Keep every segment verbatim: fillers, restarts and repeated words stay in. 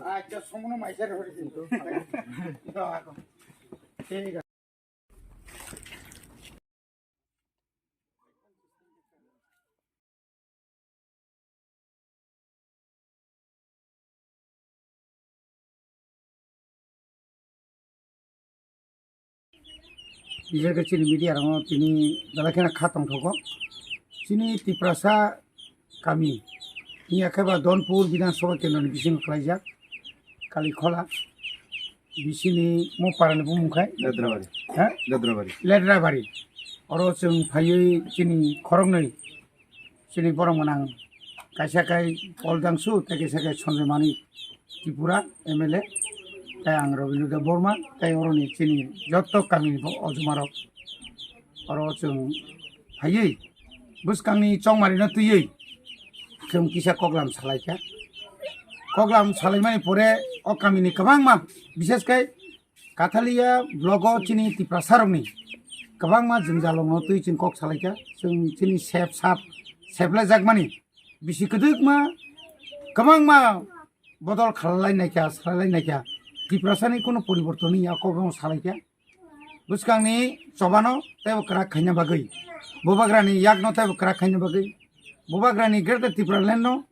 Acha, songno maisa rw. Thik ase. Bijak khe chini media rokno tini belai kheno kha tongthogo. Chini Tiprasa kami, wngya khe ba Donpur Bidhan Sabha Kendro ni bisingo khlaijak Kalikhola, bisini mo para ni bumung khai Ledrabari. Ha? Ledrabari. Ledrabari. Oro chwng phaiwi chini khoroknwi chini borok mwnang kaisa kai Paul Dangsu tei kaisa kai Sanjay Mani Tripura M L A, tei ang Rabindra Debbarma, tei oroni chini joto kamini bo ojumarok oro chwng phaiwi bwskangni chongmarino twiwi chwng kisa koklam salaikha. Koklam salaimani pore o kamini kwbangma, bishes kai Kathalia blogo chini Tiprasarokni kwbangma jwngjal rokno twi chwng kok salaikha. Chwng chini sep sap seplajakmani bisi kwdwkma kwbangma bodol khalalai naikha, salalai naikha. Tiprasani kono poriborton ya kokno salaikha. Bwskangni chobano teibo kwrak khaina bagwi, bubagrani yakno teibo kwrak khaina bagwi, bubagrani Greater Tipralandno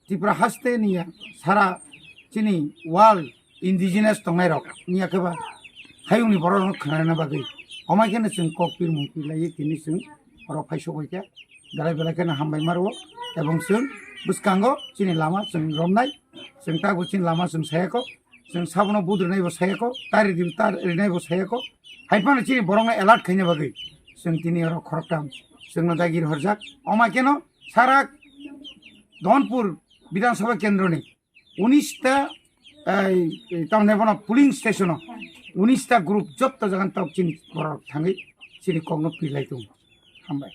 Tripura haste ni ya sara chini world indigenous tongnai rok ni ya khe ba hayungni borok rok khnarina bagwi. Omai kheno chwng kok pirmung pirlaiwi tini chwng oro phai sogwi khe belai belai kheno hambai maro ebong chwng bwskango chini lama chwng romnai, chwng tabuk chini lama chwng sayako, chwng sabono budrinai bo sayako, tari di tar rinai bo sayako. Hai phano chini borokno alert khaina bagwi chwng tini oro khoroktham chwngno dagir horjak. Omai kheno sara Dhonpur Bidhan Sabha Kendroni unis ta, ei, ei, tamni bono polling station o unis ta group jotto jagan tok chini borok thangwi chini kokno pirlai tongo. Hambai.